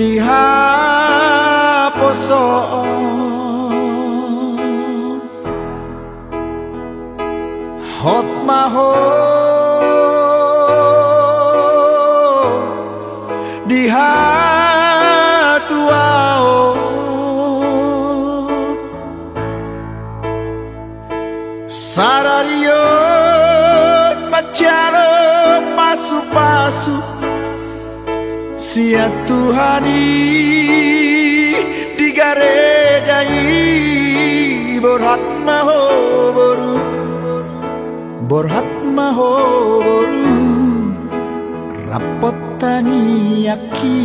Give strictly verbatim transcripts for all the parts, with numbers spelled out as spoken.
Di haposoon hot ma ho di hatuaon. Sadari on manjalo pasupasu sian Tuhan i di gareja i. Borhat ma ho boru, borhat ma ho boru, rap hot tangiangki.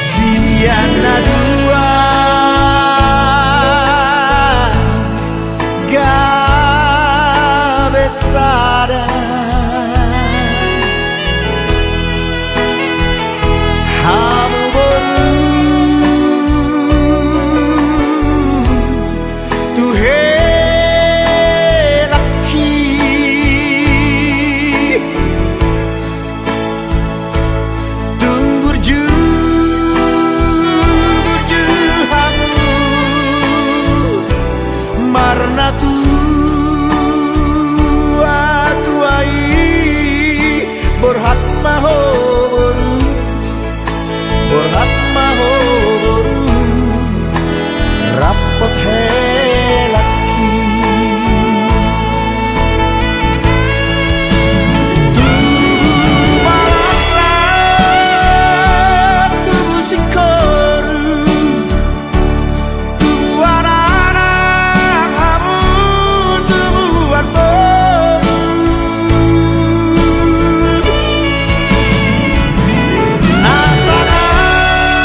Sian na dua gabe sada. Hamu boru tu helangki. Tung burju, burju hamu marnatua-tua i. Borhat ma ho boru, borhat ma ho boru, rap hot helangki. Tubu ma laklak, tubu singkoru, tubuan anak hamu, tubuan boru. Nang sangap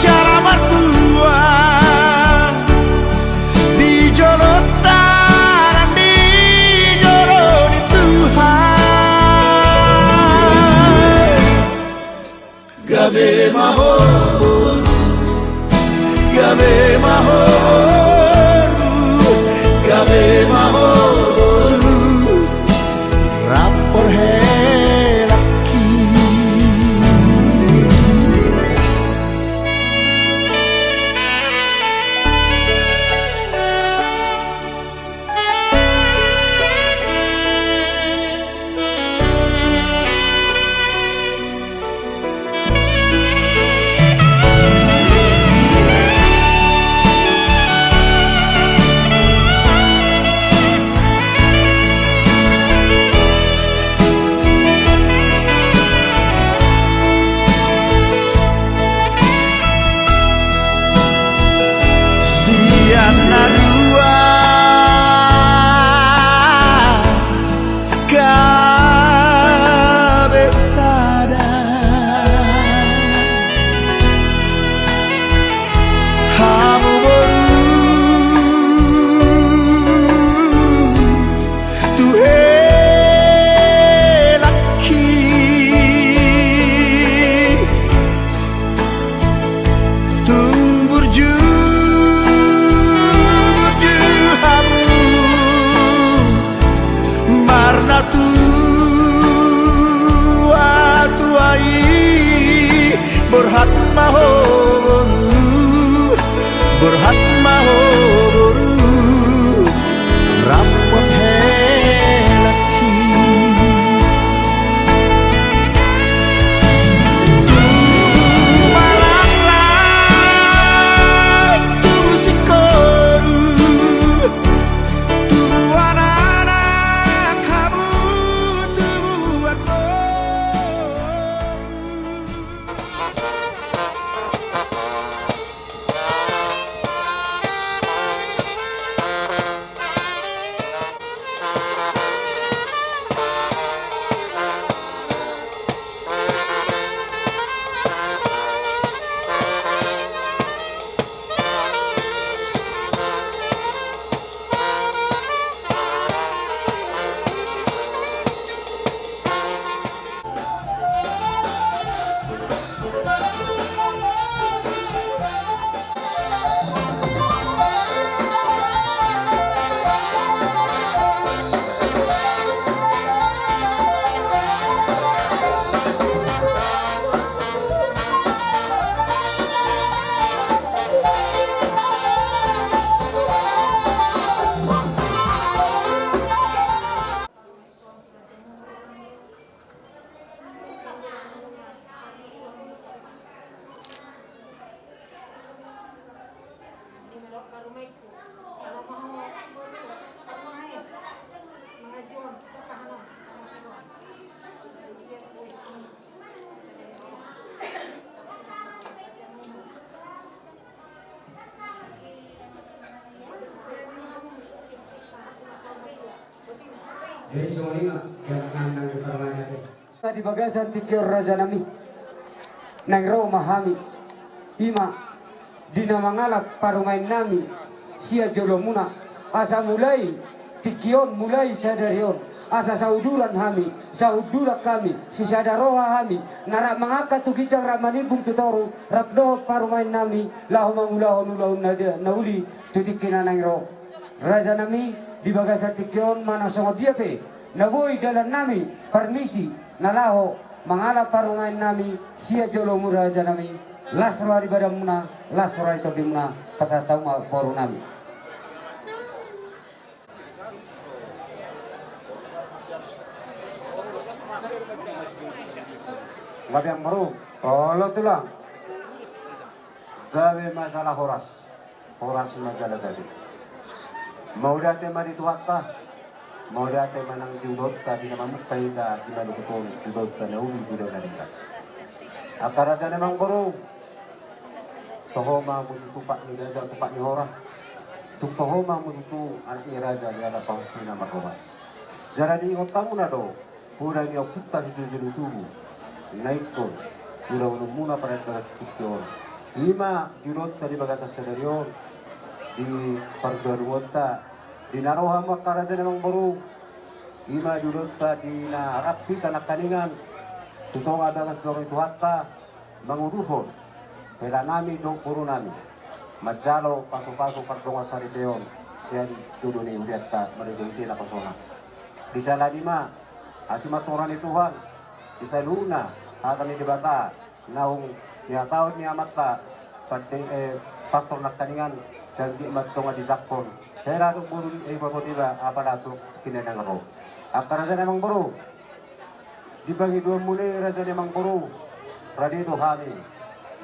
jala martua di jolonta nang di jolo ni Tuhan. Gabe ma ho boru, gabe ma ho boru, gabe ma ho boru, rap hot helangki. Sian na dua gabe sada. Hamu boru tu helangki. Tung burju, burju hamu marnatua-tua i. Borhat ma ho boru, borhat ma ho boru, rap hot helangki. Tubu ma laklak, tubu singkoru, tubuan anak hamu, tubuan boru. Jadi songon i ma, ya, nang, nang di parumaen nami. Di bagasan tingki on raja nami, naeng ro ma hami, i ma di na mangalap parumaen nami sian jolomuna, asa mulai tingki on, mulai sadari on, asa sauduran hami, sahundulan hami, sisada roha hami, na rap mangangkat tu ginjang, rap manimbung tu toru, rap dohot parumaen nami, laho mangulahon ulaon na dia, na uli tu tingki na naeng ro. Raja nami, di bagasan tingki on manang songon dia pe na boi dalan nami, parmisi, na laho mangalap parumaen nami sian jolomu raja nami, las roha di badanmuna, las roha di tondimuna, pasahat hamu ma boru nami. Gabe amang boru. Olo tulang. Gabe ma jala horas. Horas ma jala gabe. Mauliate ma di Tuhanta. Mauliate ma nang di ulaonta di na mamungka hita di Maluku on, di ulaonta na uli, di ulaon na denggan. Angka raja ni amang boru, toho ma hamu tu tupak ni gaja, tupak ni hora. Tung toho ma hamu tutu anak ni raja jala pahompu na marroha. Jala diingot hamuna do poda ni ompunta sijolojolo tubu na ingkon ulaonmuna paradaton tingki on. I ma di ulaonta di bagasan sadari on, di pardalangonta, di na ro hamu angka raja ni amang boru, i ma di ulaonta di na rap hita nangkiningan tu tonga bagas joro ni Tuhanta, manguduhon hela nami dohot boru nami manjalo pasupasu pardongan saripeon sian jolo ni hurianta marhitehite napasona. Disalani ma asi ma tonga ni Tuhan di saluhutna hata ni Debata naung nihatahon ni amanta pande, eh, pastor nangkiningan, sai anggiat ma tonga dijangkon hela dohot boru ni, eh, iboto niba apala tu tingki na naeng ro. Angka raja ni amang boru, di pangidoanmuna i raja ni amang boru, rade do hami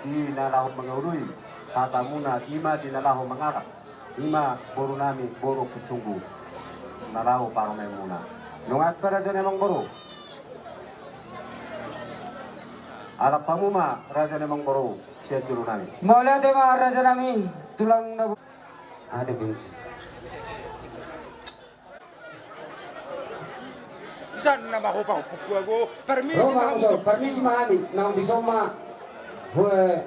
di na laho mangaului hatamuna, i ma di na laho mangalap, i ma boru nami, boru Ompusunggu, na laho parumaenmuna. Nunga pe raja ni amang boru, alap hamu ma raja ni amang boru sian jolo nami. Mauliate ma raja nami, tulang na bo-, ada kunci. San nama hopa hopa gua go. Permisi ma, so, permisi ma hami, naung dison ma. Hue,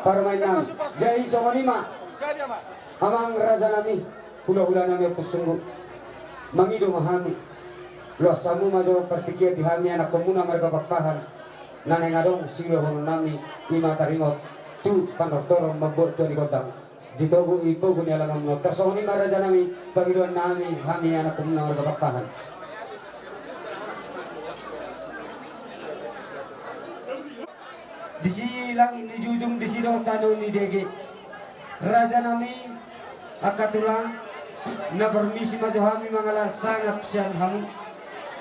parumaen nami. Jadi songon i ma. Amang raja nami, hulahula nami Ompusunggu. Mangido ma hami. Loas hamu ma jo partingkian di hami anakkonmuna marga Pakpahan. Na naeng adong siulahonon nami, i ma taringot tu panortoron mambuat tua ni gondang. Di togu, di pogu ni alamanmuna on. Tarsongon i ma raja nami, pangidoan nami, hami anakkonmuna marga Pakpahan. Disi langit ni jujung, disi do tano ni dege. Raja nami, angka tulang, na permisi ma jo hami mangalap sangap sian hamu.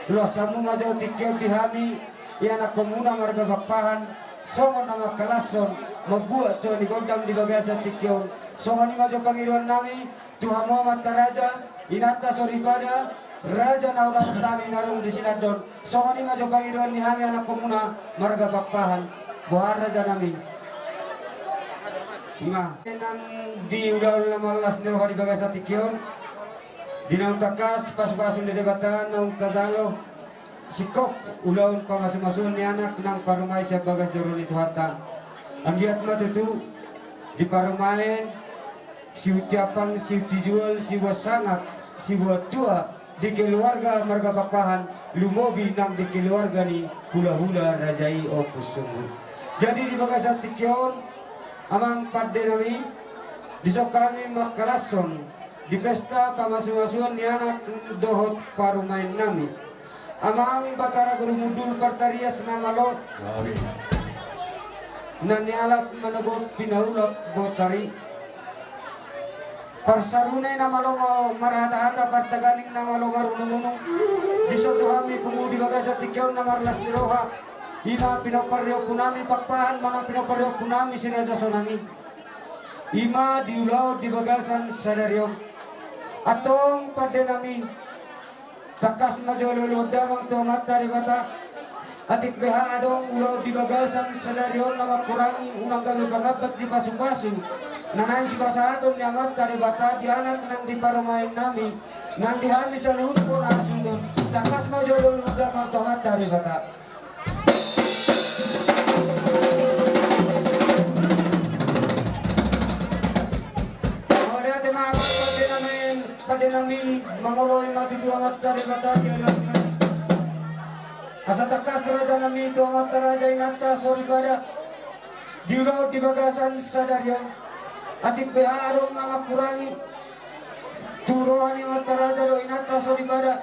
Loas hamu ma jo tingki on di hami, i anakkonmuna marga Pakpahan, songon na mangkalashon, mambuat tua ni gondang di bagasan tingki on. Songon i ma jo pangidoan nami, tu hamu amanta raja, inanta soripada, raja na hurang hami na dung di Silandon. Songon i ma jo pangidoan ni hami anakkonmuna marga Pakpahan. Boha raja nami. Nga. Nang di ulaon na marlas ni roha di bagasan tingki on. Di naung tangkas pasupasu ni Debata naung tajalo. Singkop ulaon pamasumasuon ni anak nang parumaen sian bagas joro ni Tuhanta. Anggiat ma tutu di parumaen, sihunti ampang, sihunti jual, siboan sangap, siboan tua, di keluarga marga Pakpahan, lumobi nang di keluarga ni hulahula raja i Ompusunggu. Jadi di bagasan tingki on, amang pande nami, dison hami mangkalashon di pesta pamasumasuon ni anak dohot parumaen nami. Amang Batara Guru Mundul Partarias na malo. Gabe. Na nialap manogot pinaulak botari. Parsarune na malo ma-, marhatahata, partaganing na malo marunungunung. Dison do hami pungu di bagasan tingki on na marlas ni roha. I ma pinompar ni ompu nami Pakpahan manang pinompar ni ompu nami si Raja Sonang i. I ma di ulaon di bagasan sadari on. Antong pande nami. Tangkas ma jo olooloan damang tu Amanta Debata. Atik beha adong ulaon di bagasan sadari on na mangkurangi, unang gabe pangambat di pasupasu na naeng sipasahaton ni Amanta Debata di anak nang di parumaen nami, nang di hami saluhut bona hasuhuton. Asa tangkas raja nami tu amanta raja inanta soripada, di ulaon di bagasan sadari on, atik beha adong na mangkurangi tu roha ni amanta raja dohot inanta soripada,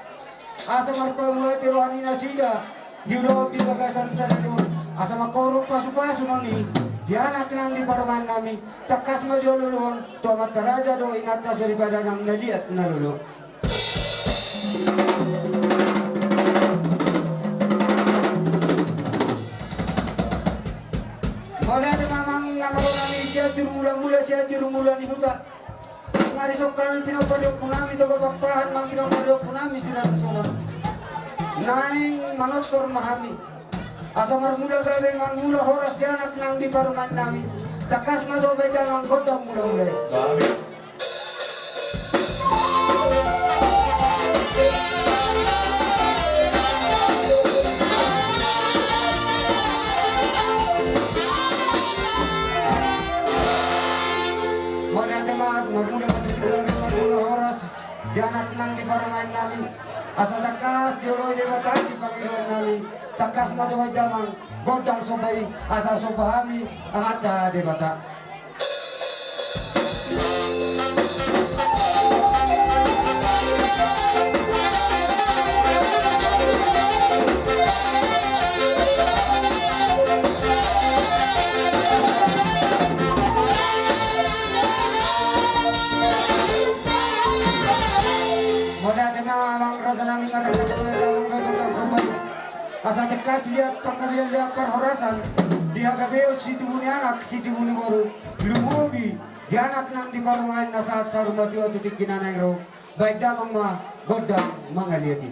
asa marpamuati roha ni nasida di ulaon di bagasan sadari on, asa mangkorhon pasupasu noni di anak nang di parumaen nami. Tangkas ma jo halualuhon tu amanta raja dohot inanta soripada nang na liat na lolo. Mauliate ma amang na marhaha nami, sian juru mula-mula, sian juru mula ni huta. Nga dison hami pinampariompu nami Toga Pakpahan, mang pinampariompu nami Sirara Sonang. Naeng manortor ma hami. Asa marmula gabe, marmula horas di anak nang di parumaen nami. Tangkas ma jo baen damang gondang mula-mula i. Gabe. Mauliate ma, marmula ma tutu gabe, marmula horas di anak nang di parumaen nami. Asa tangkas dioloi Debata di pangidoan nami. Tangkas ma jo baen damang gondang somba i, asa somba hami amanta Debata. Mauliate ma amang raja nami, nga tangkas ma jo baen damang gondang somba i. Asa tangkas liat panggabean, liat parhorasan, di hagabeon situbu ni anak, situbu ni boru, lumobi di anak nang di parumaen na sahat saur matua tu tingki na naeng ro. Baen damang ma gondang mangaliat i.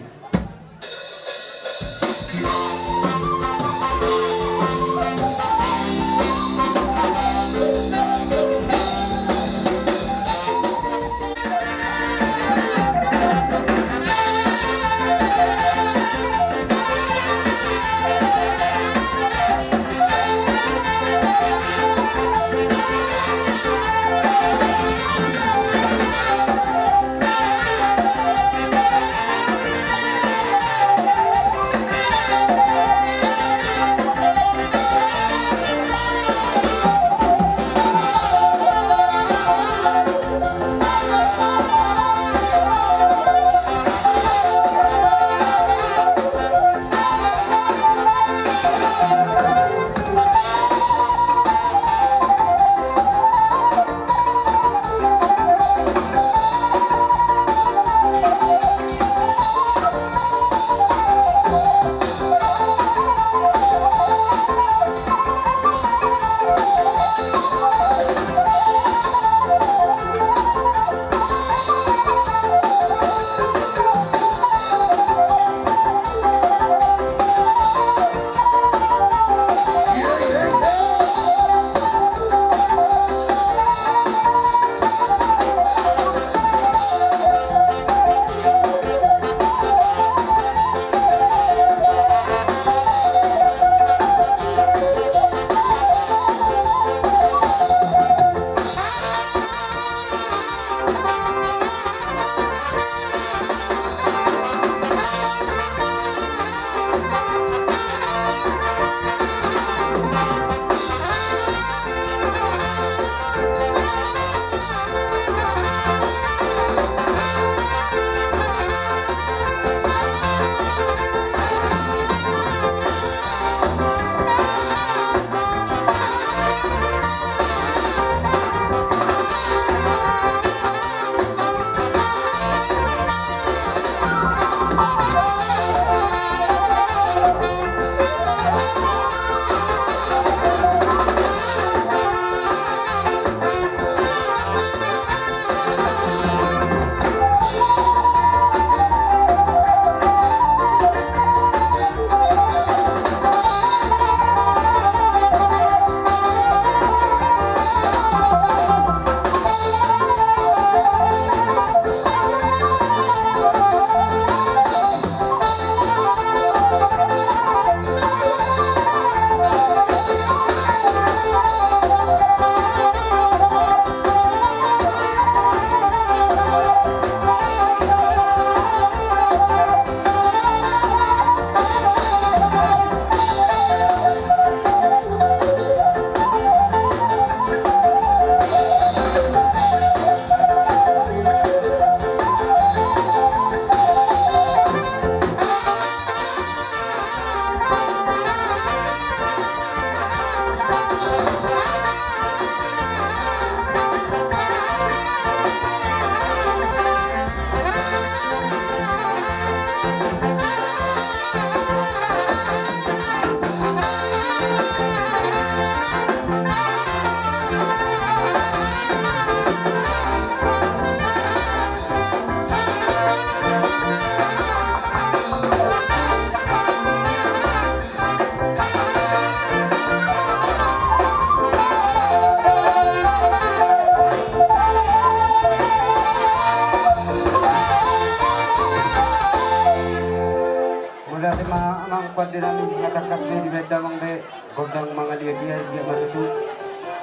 Berarti ma amang pande nami, nga tangkas be dibaen damang be gondang mangaliat i, ari dia ma tutu.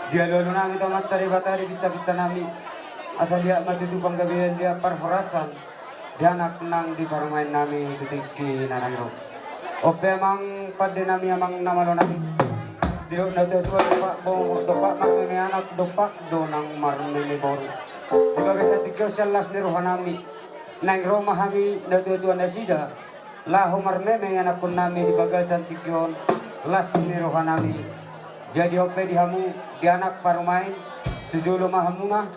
Di alualu nami tu Amanta Debata di pintapinta nami, asa liat ma tutu panggabean, liat parhorasan di anak nang di parumaen nami tu tingki na naeng ro. On pe amang pande nami, amang na malo nami, didok natuatua, dompak bo-, dompak marmeme anak, dompak do nang marmeme boru. Di bagasan tingki on sian las ni roha nami, naeng ro ma hami natuatua nasida laho marmeme anakkon nami di bagasan tingki on, las ni roha nami. Jadi on pe di hamu, di anak parumaen, tu jolo ma hamuna.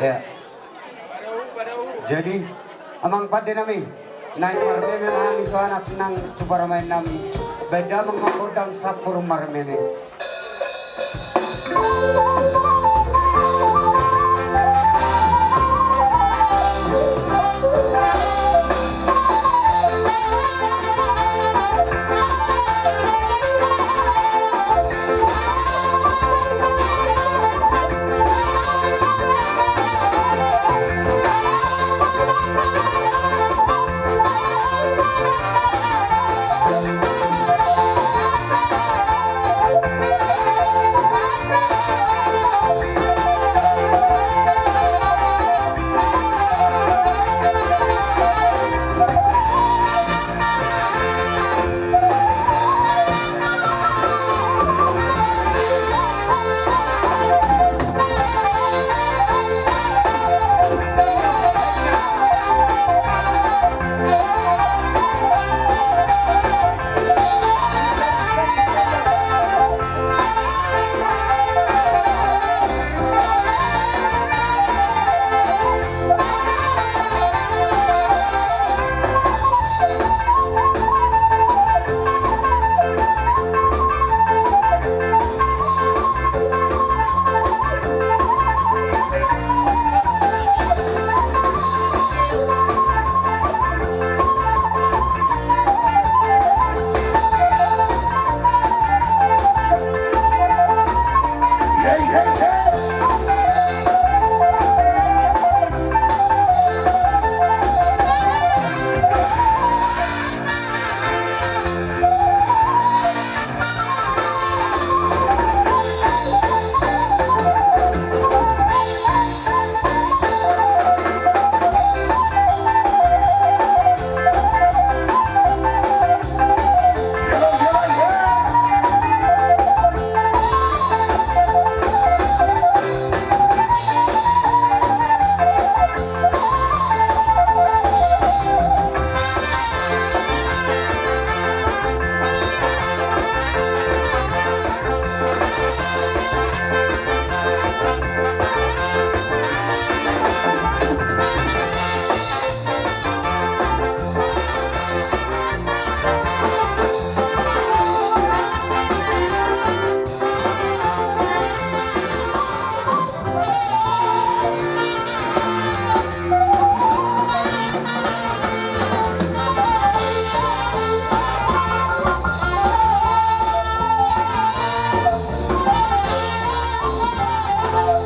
Ya. Jadi, amang pande nami, naeng marmeme ma hami tu anak nang tu parumaen nami. Baen damang ma gondang sampur marmeme.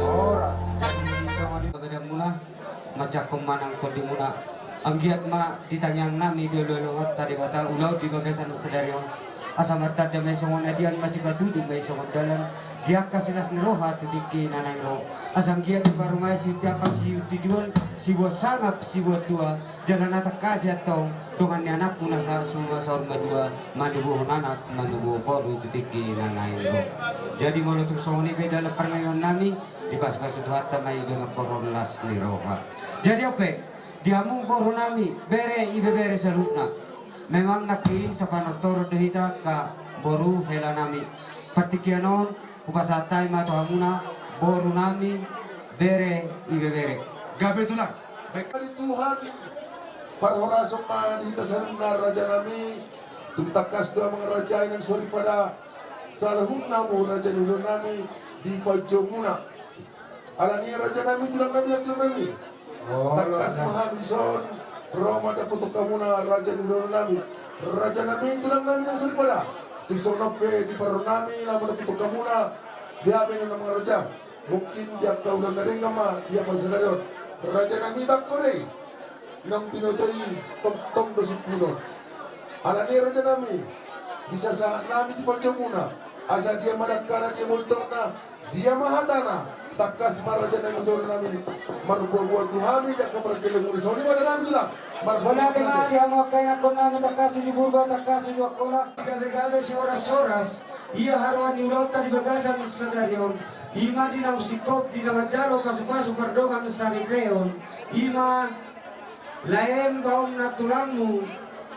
Horas, jadi songon i panggabeanmuna, manjangkon ma nang tondimuna. Anggiat ma di tangiang nami di alualu Amanta Debata, ulaon di bagasan sadari on, asa martanda ma i songon adian, masipatudu ma i songon dalan di angka silas ni roha tu tingki na naeng ro. Asa anggiat di parumaen sihunti ampang, sihunti duhon, siboan sangap, siboan tua, jala na tangkas i antong dongan ni anakku na sa-, suma saur matua, manubuhon anak, manubuhon boru tu tingki na naeng ro. Jadi molo tung songon i pe dalan parmaeon nami, dipasupasu Tuhanta ma i gabe mangkorhon las ni roha. Jadi on pe, di hamu boru nami, bere, ibebere saluhutna. Memang nangkin sapanortoron do hita angka boru hela nami. Partingkian on, hupasahat hami ma tu hamuna, boru nami, bere, ibebere. Gabe tulang. Baik, di Tuhan, parhorason ma di hita saluhutna raja nami, tung tangkas do amang raja i nang soripada, saluhutna hamu raja ni ulaon nami, dipajongjong muna. Alani i raja nami, tulang nami, nang tulang nami. Oh, tangkas ma hami dison, ro mandapothon hamuna raja ni ulaon nami. Raja nami, tulang nami nang soripada. Tung songon on pe di parro nami, laho mandapothon hamuna, beha be na amang raja. Mungkin di angka ulaon na denggan ma, di angka sadari on. Raja nami, bangko do i. Naung binoto i tongtong do sungkunon. Alani i raja nami, di sasahat nami tu panjomuna, asa dia ma dangkana, dia ma ultokna, dia ma hatana, tangkas ma raja nami, jolo nami, marboaboa tu hami di angka pargelengmuna. Songon i ma hata nami tulang. Mauliate ma di hamu angka inangkon nami, tangkas uju Purba, tangkas uju Angkola. Gabe-gabe, si horas-horas, ia haroan ni ulaonta di bagasan sadari on, i ma di na singkop, di na manjalo pasupasu pardongan saripeon, i ma laem baonan tulangmu,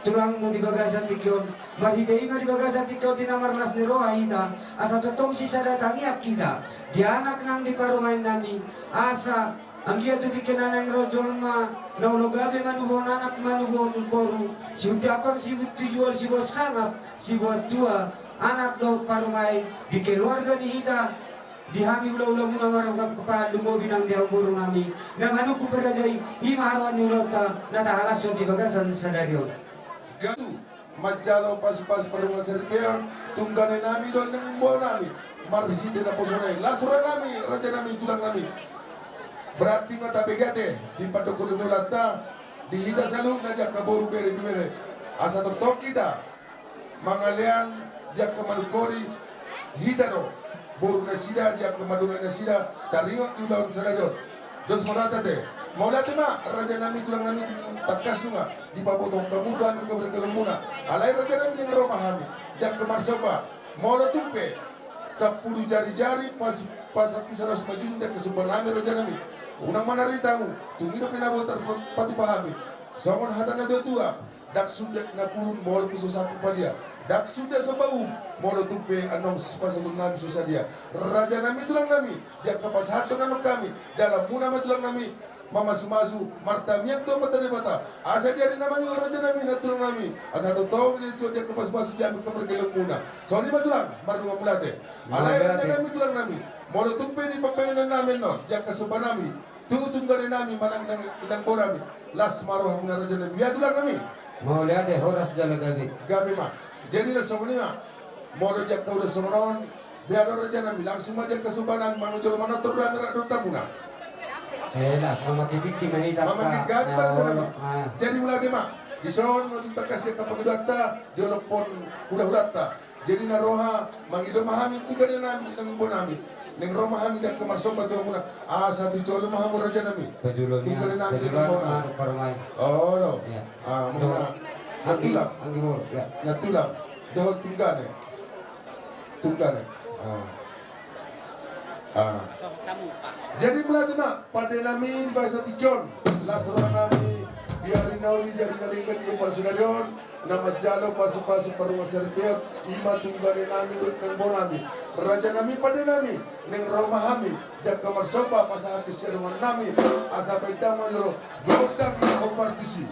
tulangmu di bagasan tingki on. Marhite i ma di bagasan tingki on di na marlas ni roha hita, asa tongtong sisada tangiang hita di anak nang di parumaen nami, asa anggiat tu tingki na naeng ro jolma, na olo gabe manubuhon anak, manubuhon boru, siuntiapang, siuntijual, sibuat sangap, sibuat tua, anak dohot parumaen, di keluarga ni hita, di hami hulahulamuna marga Kepal, lumobi nang di hamu boru nami, na manungkun pe raja i, i ma haroan ni ulaonta na tahalashon di bagasan sadari on. Gabe tu manjalo pasupasu pardongan saripeon, tunggane nami dohot inang boru nami, marhite naposona i, las roha nami, raja nami, tulang nami. Berarti nga tabegeate di pandohan ni ulaonta, di hita saluhutna di angka boru, bere, ibebere, asa tongtong hita mangalean di angka manungkoni hita do boru nasida, di angka mandongan nasida, taringot di ulaon sadari on. Dos ma rohanta te. Mauliate ma raja nami, tulang nami, tangkas nunga dipabotohon hamu tu hami angka pargelengmuna. Alai raja nami, naeng ro ma hami di angka marsomba. Molo tung pe sampulu jarijari pas, pasampulu sada, asa manjujung di angka somba nami, raja nami. Unang ma na rita hamu, tung i dope na boi tarpatupa hami. Songon hata ni natuatua, ndang sude na purun molo pe so sangkup padia, ndang sude somba uhum molo tung pe annon sipasahaton nami so sadia. Raja nami, tulang nami, di angka pasahaton annon hami, dalanmuna ma tulang nami, mamasumasu, martangiang tu Amanta Debata, asa di ari na mangihut, raja nami, nang tulang nami, asa tongtong ditua di angka pasupasu di hami angka pargelengmuna. Songon i ma tulang, mardongan mauliate. Alai raja nami, tulang nami, molo tung pe di pambahenan nami annon, di angka somba nami, tu tunggane nami manang inang, inang boru nami, las ma rohamuna raja nami, ia tulang nami. Mauliate, horas jala gabe. Gabe ma. Jadi na songon i ma, molo di angka ulos songon on, bea do raja nami, langsung ma di angka somba nami, manang jolo manortor do hami rap dohot hamuna. Eh, las ma, mangkikiki ma hita. Mangkikiki, gabe ma raja nami. Jadi mauliate ma. Dison ma tung tangkas di angka pangidoanta, di holophon hulahulanta. Jadi na roha, mangido ma hami tu tunggane nami, inang boru nami. Naeng ro ma hami di angka marsomba tu hamuna. Asa tu jolo ma hamu raja nami. Tunggane nami, inang boru nami. Olo. Ia. Ah, muna. Anggi, natulang. Anggi boru, ia. Natulang. Dohot tunggane. Tunggane. Ah. Ah. Jadi mauliate ma, pande nami, di bagasan tingki on. Las roha nami, di ari na uli, di ari na denggan, di ari sadari on, na manjalo pasupasu pardongan saripeon, i ma tunggane nami dohot inang boru nami. Raja nami, pande nami, naeng ro ma hami di angka marsomba pasahat di siadongan nami, asa baen damang jolo gondang na hombar tusi.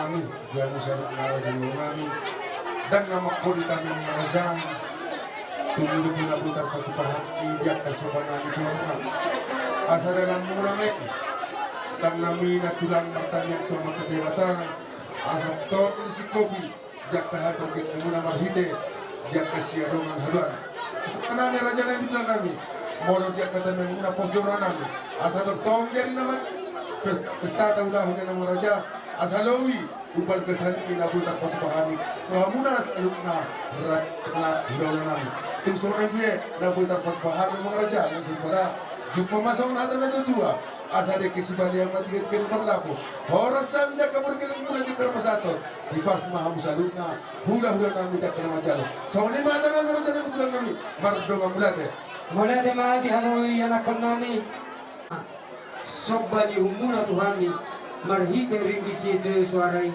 Di hamu saluhutna raja ni ulaonnami, ndang na mangkoli hami mangaraja, tung i do pe na boi tarpatupa hami di angka somba nami tu hamuna. Asa dalanmuna ma i, ndang nami na tulang martangiang tu Amanta Debata, asa tong disingkopi di angka hami pargellengmuna marhite di angka siadongan haduan. Songon i ma raja nami, tulang nami, molo di angka tangiangmuna pos do roha nami, asa tongtong jadi nama pes-, pesta taulahon ni na mangaraja, asa lobi umbal gasan i na boi tarpatupa hami tu hamuna saluhutna raja na hula-hula nami. Tung songon i be na boi tarpatupa hami mangaraja, na sipara jumpa ma songon hata ni na tua-tua, asa dengke sibalian ma tingki-tingki parlapo. Horas hami di angka pargellengmuna di angka na pasahathon, hipas ma hamu saluhutna hula-hula nami di angka na manjalo. Songon i ma hata nami raja nami, tulang nami, mardongan mauliate. Mauliate ma di hamu ianakhon nami. Somba ni uhumuna tu hami marhite ringgit sitio suara i.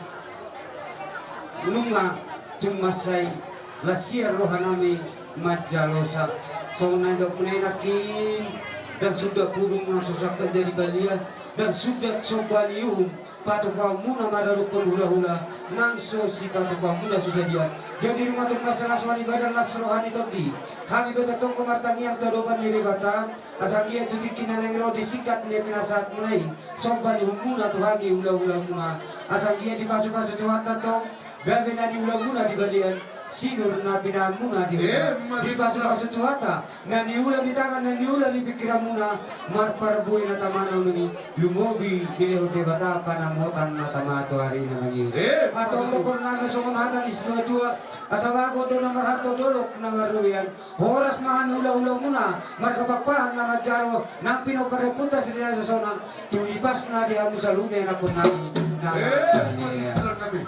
Nunga tung mansai las sian roha nami manjalosa. Songon na nidokna i nangkin, ndang suda pudung nang so sangkap jadi balian, ndang suda somba ni uhum patupaonmuna maradophon hula-hula nang so sipatupaonmuna so sadia. Jadi nunga tung mansai las roha ni badan, las roha ni tondi, hami pe tongtong martangiang tu adopan ni Debata. Asa anggiat tu tingki na naeng ro di singkat ni pinasahatmuna i, somba ni uhumuna tu hami hula-hulamuna. Asa anggiat dipasu-pasu Tuhanta tong gabe na niulamuna di balian, sinur na pinahanmuna di huta. Dipasu-pasu Tuhanta na niula ni tangan, na niula ni pingkiranmuna, marparbue na tama na uli, lumobi dilehon Debata panamotan na tama tu ari na mangihut. Antong dohonon nami songon hata ni situa-tua, asa bagot do na marhalto, dolok na marrobean. Horas ma hami hula-hulamuna markapakpahan na manjalo nang pinompar ni ompunta si Raja Sonang, tu hipasna di hamu saluhutna ianakhon nami.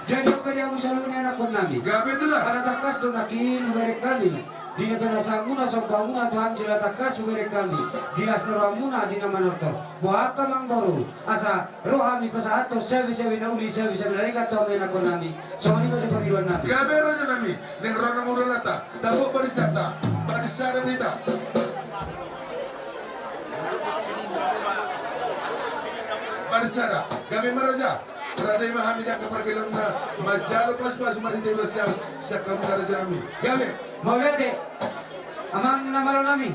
Jadi angka di hamu saluhutna ianakhon nami, ala tangkas do nangkin hubereng hami di na pinasahatmuna sombamuna tu hami, jala tangkas hubereng hami di las ni rohamuna di na manortor. Boha angka amangboru, asa ro hami pasahathon sabe-sabe na uli, sabe-sabe na denggan tu hamu ianakhon nami. Songon i ma sipangidoan nami. Gabe raja nami, naeng ro na mangula lata. Tabo baristata, barista da hita. Barista da, gabe ma raja. Rade ma hami di angka pargellengmuna manjalo pasu-pasu marhite ulos daos sian hamuna raja nami. Gabe. Mauliate. Amang na malo nami.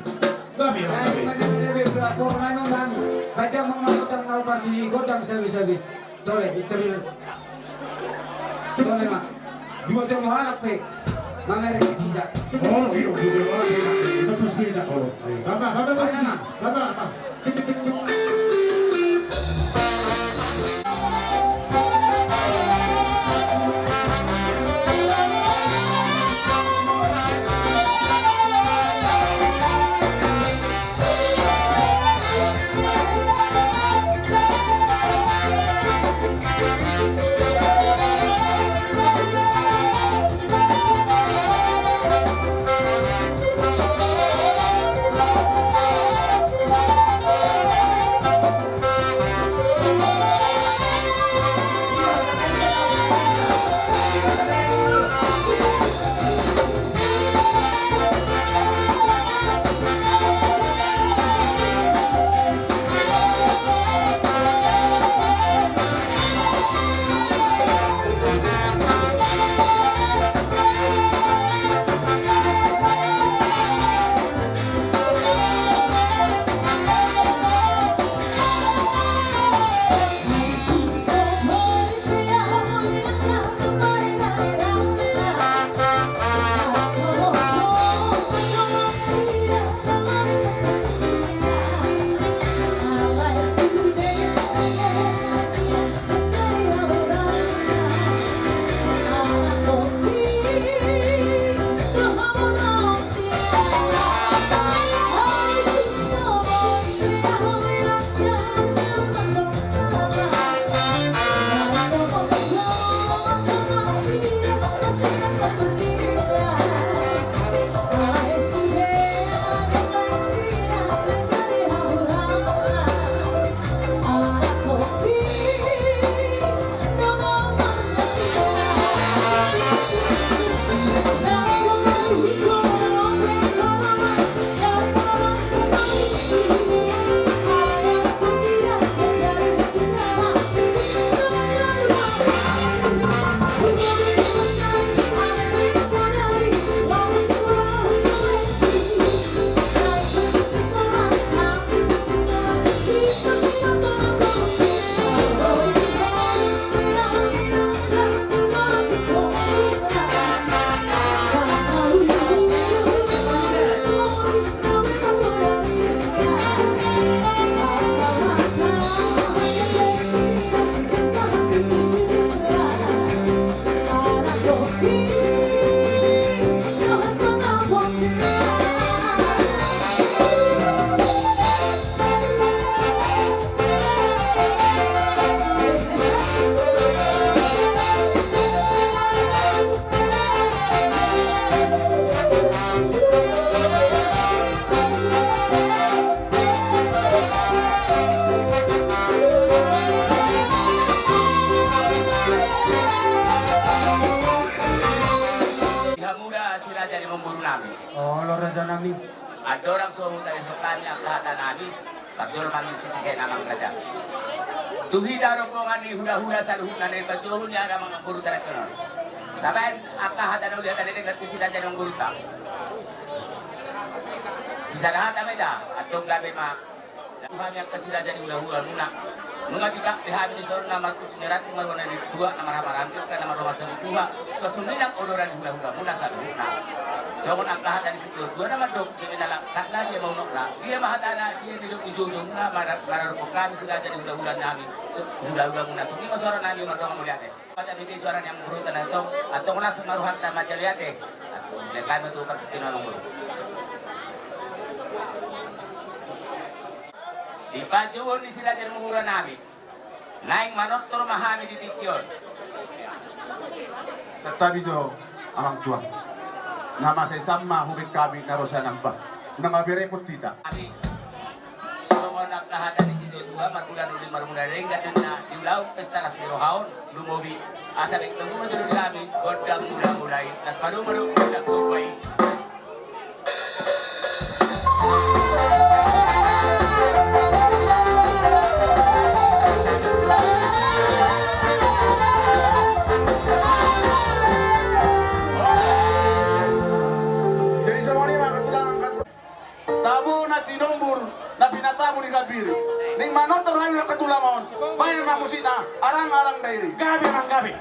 Gabe, gabe. Nai ma gabe, gabe, gabe, gabe, nami. Baca amang na gondang na oparti, gondang sabe-sabe. Tole, itu dulu. Tole ma. Dua tolu halak pe mamereng di hita. Oh, iyo, dua tolu halak pe. Bagus kita. Oh, iyo. Bapak, bapak, bapak. Bapak, bapak. Di hamu da si raja ni amangboru nami. Olo raja nami. Andorang so hutadison hami angka hata nami, parjolo ma misi sise na amang raja. Tu hita rombongan ni hulahula saluhutna na nipanjouhon ni amangboru tadingkon on. Tabaen angka hata na uli hata na denggan tu si raja ni amangboru ta. Sisada hata ma ita, antong gabe ma. Hami angka si raja ni hulahula muna. Nunga tipak di hami dison na markutu ni ranting marwana ni tuak na marhamarangkir ka na marlomasa ni tuha. Suasumina odoran ni hulahula muna saluhutna. Songon angka hata ni situatua na mandok, dia ma langkatna, dia ma unokna, dia ma hatana, dia ma nidok ni joujouna, mara-, maradophon hami si raja ni hulahula nami, so-, hulahula muna. Songon i ma suara nami mardongan mauliate. Mata bege suara ni amangboru ta na tong, antong las ma rohanta manjalo ate. Antong, dia hami tu partingkian amangboru. Di panjouon ni si raja ni amangboru nami. Naeng manortor ma hami di tingki on. Santabi jo amang tuan. Na masa i sama hubek hami na ro sian amba. Unang gabe repot hita. Hami. Songon angka hata ni situatua, marmula na uli marmula na denggan do na diulahon pesta las ni roha on, lumobi. Asa baen hamu ma jolo di hami, gondang mula-mula i, las ma domu do gondang somba i. Jadi songon i ma angka tulang. Tabo na tinombur, na pinatamu ni gambir. Naeng manortor hami angka tulang on. Baen ma musikna, arang-arang dairi. Gabe ma gabe.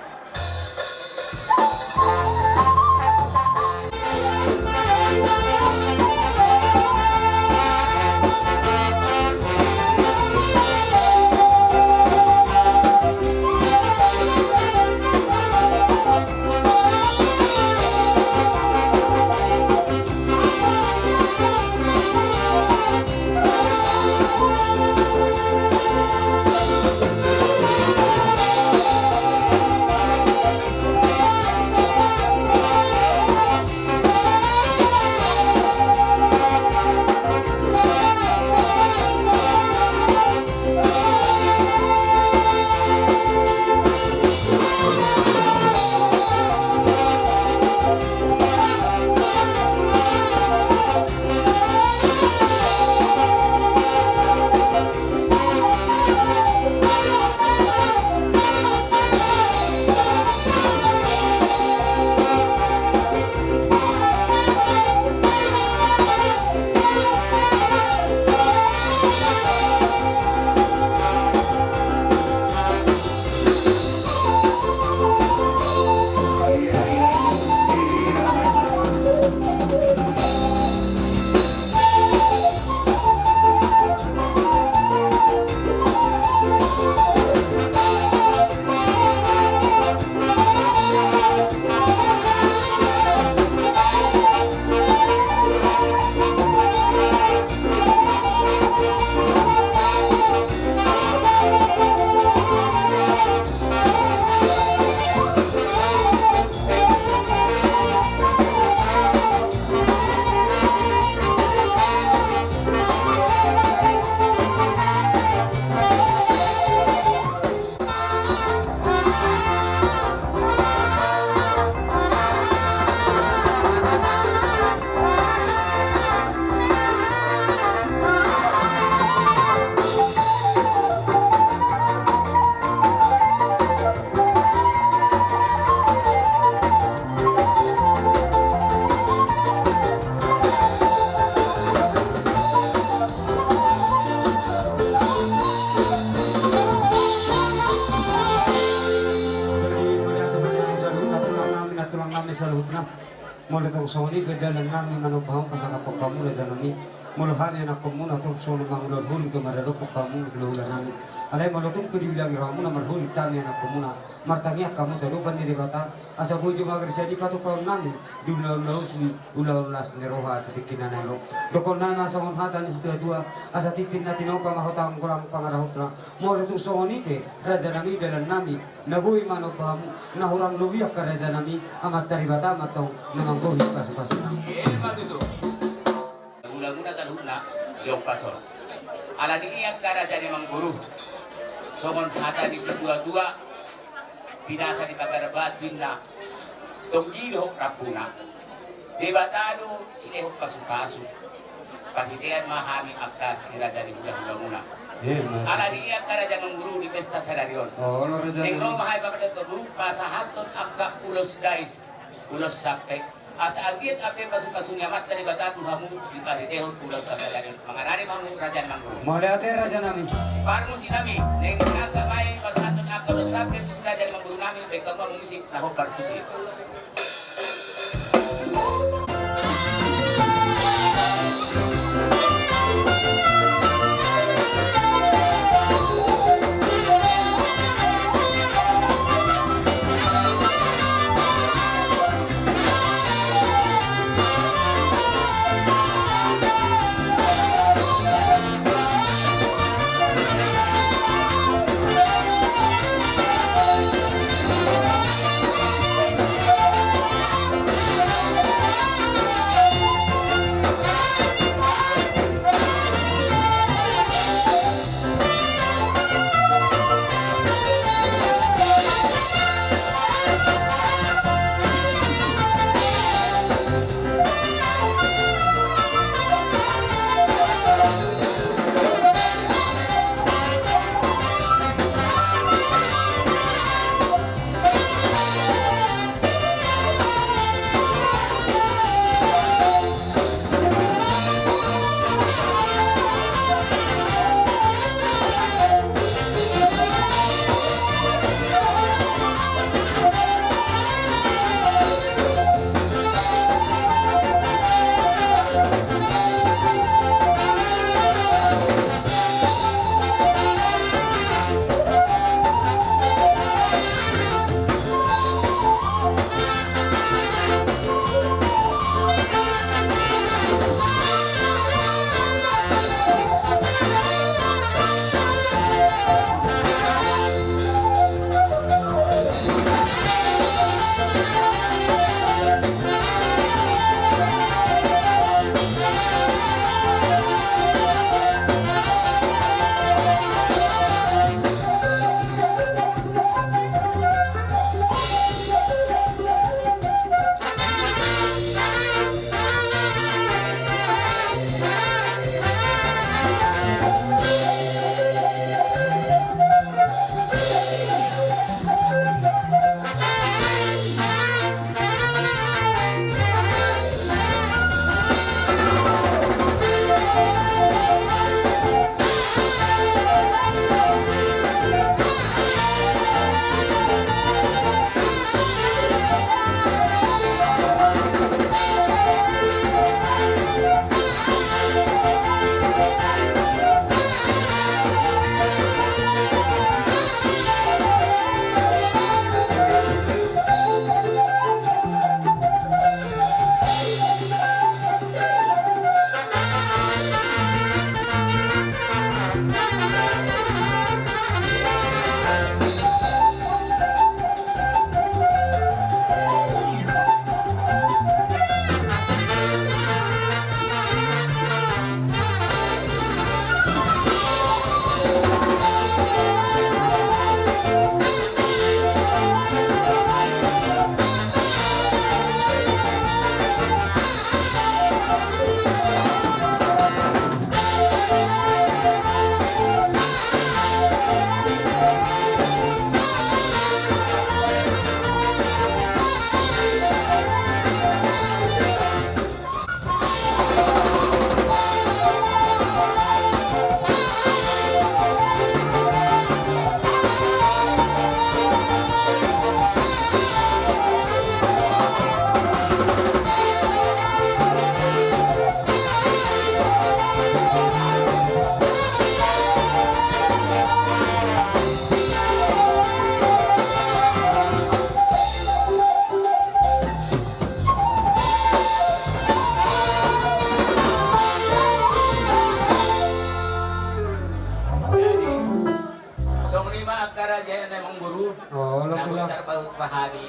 Jadi, mauliate ma di hamu saluhutna, tulang nami, na tulang nami saluhutna. Molo tong songon i pe dalan nami manomba hamu, pasangap hamu raja nami. Molo hami anakkonmuna tung songon mangulahon holing do maradophon hamu hulahula nami. Alai molo tung pe dibilangi rohamuna marholing hami anakkonmuna, martangiang hamu tu adopan ni Debata asa boi jo mamersiadi patupaon nami di ulaon na usli, ulaon las ni roha tu tingki na naeng ro. Dohonon nami ma songon hata ni situatua, asa tintin na tinopa ma hotang golang pangarahutna. Molo tung songon i pe raja nami dalan nami, na boi manomba hamu, na hurang lobi angka raja nami, Amanta Debata ma tong na manggohi pasupasuna. Ima tutu. Hulahula saluhutna, di ombas on. Alani i angka raja ni amangboru, songon hata ni situatua, pinasa di pagar batu inna, tonggi dohot rambuna. Debata do silehon pasupasu. Parhitean ma hami angka si raja ni hulahulamuna. Ima. Alani i angka raja ni amangboru di pesta sadari on. Olo raja ni amangboru. Naeng ro ma hami pamandathon hamu pasahathon angka ulos dais, ulos sampe. Asa anggiat ampe pasupasu ni Amanta Debata tu hamu diparhitehon ulos sadari on. Mangarade ma hamu raja ni amangboru. Mauliate raja nami. Parmusik nami, naeng angka mai pasahathon angka ulos sampe tu si raja ni amangboru nami, baen hamu musik na hombar tusi.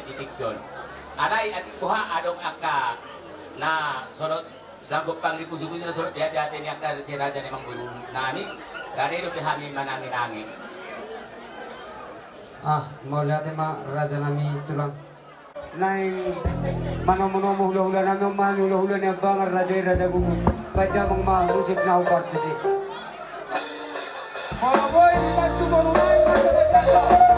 Di tingki on. Alai atik boha adong angka na songon na gompang di pusu-pusu na songon na hea-hea ni angka raja-raja ni amangboru nami, rade dope hami manangi-nangi. Ah, mauliate ma raja nami tulang. Naeng manomu-nomu hula-hula nami on ma, hula-hula ni Ambangan, raja i raja gugum. Baen damang ma musik na hupartusi. Molo boi dibantu boru nai, mantap, mantap.